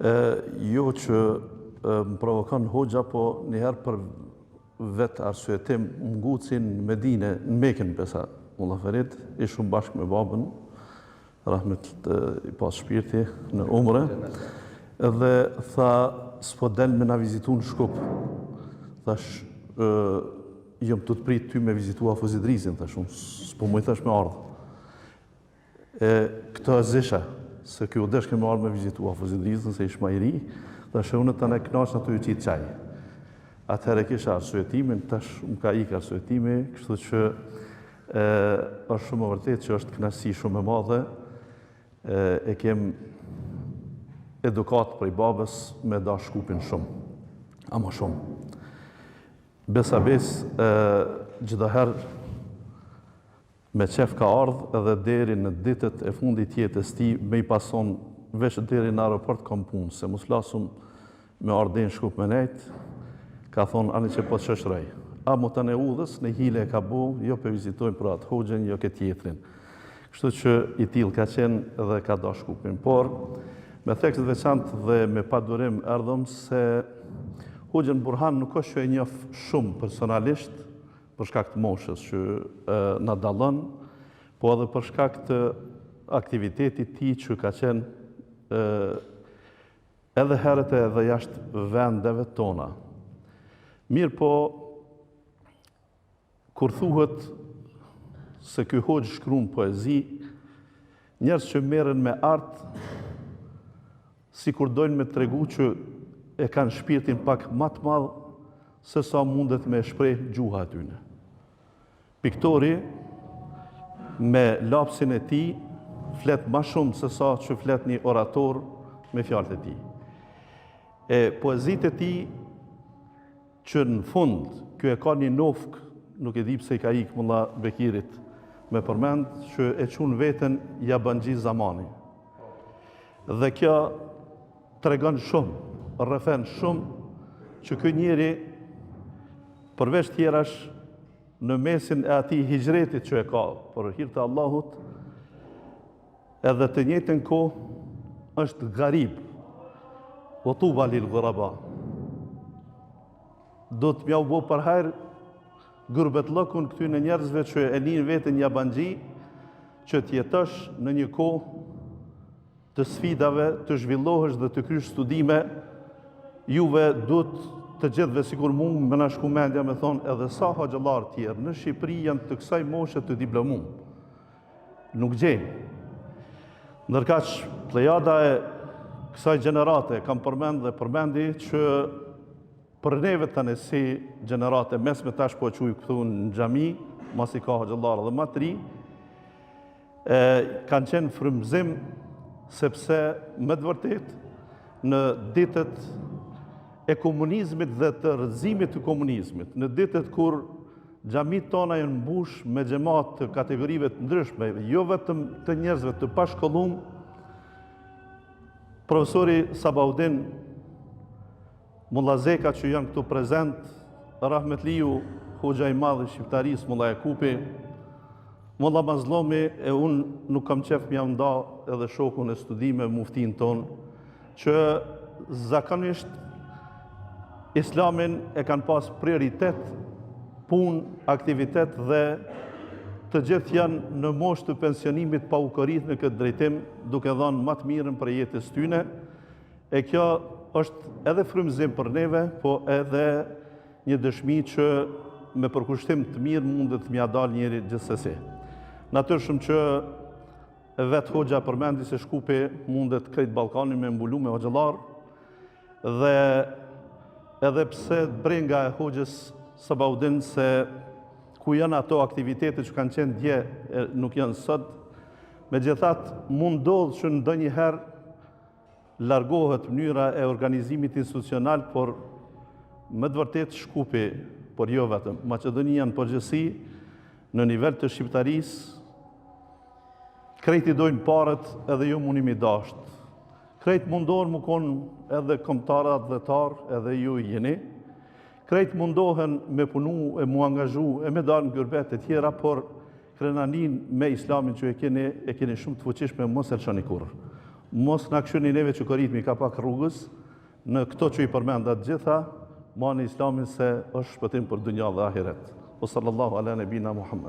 E, jo që më provokon hoxha, po njëherë për vetë arsyetim, më nguci në Medine, në Mekën, besa, Mulla Ferid, ishum bashkë me babën, rahmet i pastë shpirti, në umre, edhe tha, s'po del me na vizitu në Shkup. Thash, jom tu të prit ty me vizitu Hafëz Idrizin, thash, unë s'po muj thash me ardhë. E këto e zisha, se ky u deshke me ardhë me vizitu Hafëz Idrizin, se ish ma i ri, thash, unë tani knaqna tu ju qitë çaj. Atëherë kisha arsyetimin, tash më ka ikë arsyetimi, kështu që e, është shumë e vërtetë që është kënaqësi shumë e madhe, e, e kem edukatë prej babës me dash Shkupin shumë, ama shumë. Besa besë, gjithherë Me qef ka ardhë edhe deri në ditët e fundit jetës tij me i pas thonë veç deri në aeroport kom punë se mos flasum me ardhë deri në Shkup me nejt ka thonë ani që po të shoqëroj amo tani udhës ni hile e ka bo jo pe vizitojmë për atë hoxhën jo këtë tjetrin kështu që i tillë ka qenë dhe ka dashtë Shkupin por me theks të veçantë dhe me padurim erdhëm se hoxhën Burhan nuk është që e njof shumë personalisht për shkak të moshës që na dallon, po edhe për shkak të aktivitetit tij që ka qenë edhe herët edhe jashtë vendeve tona. Mirëpo, kur thuhet se ky hoxhë shkrun poezi, njerëz që merren me art, Sikur dojnë me tregu që e kanë shpirtin pak ma të madh se sa mundet me shpreh gjuha e tyne. Piktori me lapsin e tij flet ma shumë se sa që flet një orator me fjalët e tij. E poezitë e tij që në fund ky e ka një nofkë, nuk e di pse i ka ikë Mulla Bekirit me përmend, që e qun veten jabanxhi zamani. Dhe kjo tregon shumë, rrëfen shumë, që ky njeri, përveç tjerash, në mesin e atij hixhretit që e ka, për hir të Allahut, edhe të njëjtën kohë, është garib, ue tuba lil guraba. Do të m'jau bo për hajr gurbetllëkun këtyne njerëzve që e nijnë veten jabanxhi, që të jetosh në një kohë të sfidave, të zhvillohesh dhe të krysh studime, juve duhet të gjithëve sikur mu me na shku mendja me thonë edhe sa hoxhallarë tjerë në Shqipëri janë të kësaj moshe të diplomum. Nuk gjejnë. Ndërkaq, plejada e kësaj gjenerate kam përmend dhe përmendi që Për neve tani si gjeneratë e mesme tash po e quj këtu në xhami, masi ka hoxhallarë edhe ma të ri, e, kanë qenë frymëzim sepse me të vërtetë në ditët e komunizmit dhe të rrëzimit të komunizmit, në ditët kur xhamitë tona janë mbush me xhemat të kategorive të ndryshme, jo vetëm të njerëzve të pashkollum, profesori Sabaudin Mulla Zeka që janë këtu prezent, rahmetliu hoxha i madh i shqiptarisë Mulla Jakupi, Mulla Mazllumi e unë nuk kam qef me jau nda edhe shokun e studime muftin tonë, që zakonisht islamin e kanë pas prioritet, punë, aktivitet dhe të gjithë janë në moshë të pensionimit pa u korit në këtë drejtim, duke dhanë ma të mirën prej jetës tyne, E kjo është edhe frymëzim për neve, po edhe një dëshmi që me përkushtim të mirë mundet me ia dalë njeri gjithsesi. Natyrshëm që vetë hoxha përmendi se Shkupi mundet krejt Ballkanin me mbulu me hoxhallarë dhe edhe pse brenga e hoxhës Sabaudin se ku janë ato aktivitete që kanë qenë dje e nuk janë sot, megjithatë mund ndodhë që ndonjëherë largohet mënyra e organizimit institucional, por me të vërtetë Shkupi, por jo vetëm, Maqedonia në përgjithësi, në nivel të shqiptarisë, krejt i dojnë paret edhe ju muni m'i dasht. Krejt mundohen me konë edhe kombëtarë atdhetarë, edhe ju jeni. Krejt mundohen me punu e mu angazhu e me dalë në gurbet e tjera, por Krenarinë me Islamin që e keni, e keni shumë të fuqishme, mos e lëshoni kurrë. Mos na kqyrni neve që ritmi ka pak rrugës, në këto që i përmenda të gjitha, mani islamin se është shpëtim për dunja dhe ahiret. Wa sallallahu ala nebina Muhammed.